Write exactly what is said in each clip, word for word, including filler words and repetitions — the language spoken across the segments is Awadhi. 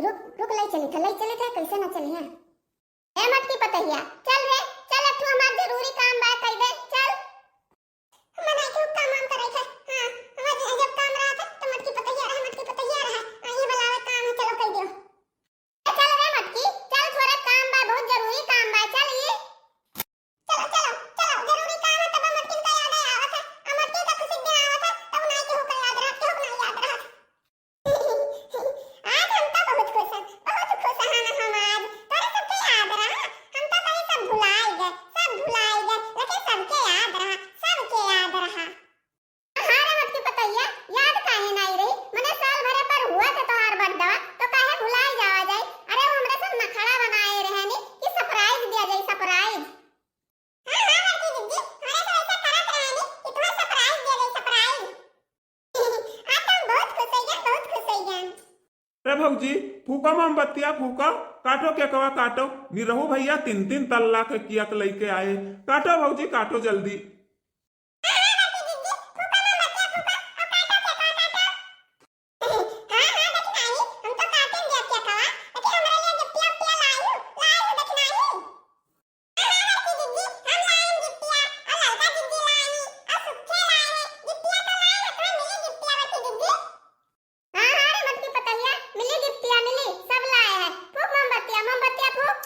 रुक रुक, लई चली थे, लई चली थे, कैसे ना चली है। ए मटकी पतहिया, चल रे, चल, एक ठो हमार जरूरी काम बा, कई दे, चल। मनाई के काम वाम करे थे। हाँ, हमार जब काम रहा था तो मटकी पतहिया रहा, मटकी पतहिया रहा। आ, ये बुलावे काम है, चलो कई दियो। ए, चल रे मटकी, चल, थोड़ा काम बा, बहुत जरूरी काम बा, चल ये। चलो, चलो, चलो, जरूरी काम है, तब मटकिन का याद आवत है। आ मटकिन का खुशी के दिन आवत है, तब नाई केहू का याद रहत, केहू का नाई याद रहत। आज हम तो बहुत खुश हैं, बहुत खुश हैं हम आज। तोरे सबके याद रहा, हम तो कहीं सब भुलाई गए, सब भुलाई गए, लेकिन सबके याद रहा, सबके याद रहा। हाँ रे मटकी पतैया, याद काहे नाई रही? मने साल भरे पर हुआ थे तोहार बर्थडे, तो काहे भुलाई जावा जाई? अरे वो हमरे सब नखड़ा बनाए रहे नी कि सरप्राइज दिया जाई, सरप्राइज। हाँ, हाँ, बड़की जिज्जी, हमरे सब ऐसा करत रहे नी कि तुम्हें सरप्राइज दिया जाई, सरप्राइज। आज तो हम बहुत खुश हो गए, बहुत खुश हो गए। अरे भौजी, फूका मोमबत्तिया फूका, काटो केकवा काटो। निरहू भैया तीन तीन तल्ला के केक लेके आए। काटो भौजी, काटो जल्दी। हाँ, हाँ, बड़की जिज्जी, फूका मोमबत्तिया फूका, और काटो केकवा काटो। हाँ, हाँ, दखिनाही, हम तो काटेन दिया केकवा, लेकिन हमरे लिए गिफ्टिया उफ्टिया लाई हो, लाई हो दखिनाही। हाँ, हाँ, बड़की जिज्जी, हम लाएन गिफ्टिया, और ललका जिज्जी लाई, और सुखे लाई है, गिफ्टिया तो लाई, हथवा मिली गिफ्टिया, बड़की जिज्जी। हाँ, हाँ रे मटकी पतहिया, मिली गिफ्टिया, मिली, सब लाए हैं। फूक मोमबत्तिया, मोमबत्तिया फूक।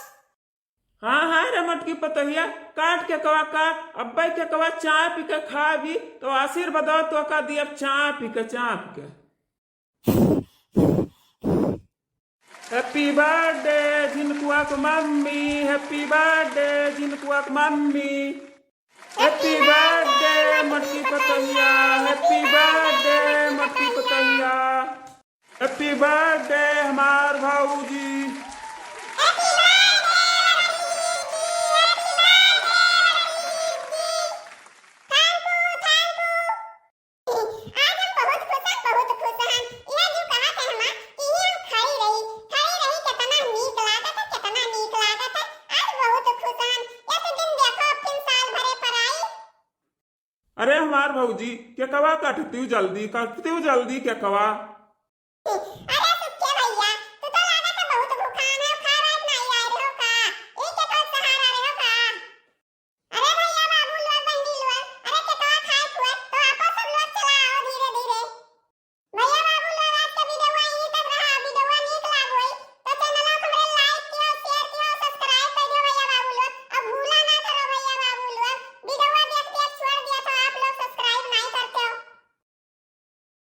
हाँ, हाँ रे मटकी पतहिया, काट केकवा काट, अब्बे केकवा चाय पी के खाबी, तो आशीर्वाद तो का दियब चाय पी के, चाय पी के। Happy birthday झिनकुआ के मम्मी, happy birthday झिनकुआ के मम्मी। Happy birthday मटकी पतहिया, happy birthday मटकी पतहिया, happy birthday हमार भौजी। आज हम बहुत खुश हन, बहुत खुश हन। यह जो कहा थे हमा कि ये हम खड़ी रही, खड़ी रही, कितना नीक लागत है, कितना नीक लागत है। आज बहुत खुश हन। यह तो दिन देखो, अब फिर साल भरे पर आई। अरे हमार भौजी, केकवा काटतिउ जल्दी, काटतिउ जल्दी केकवा।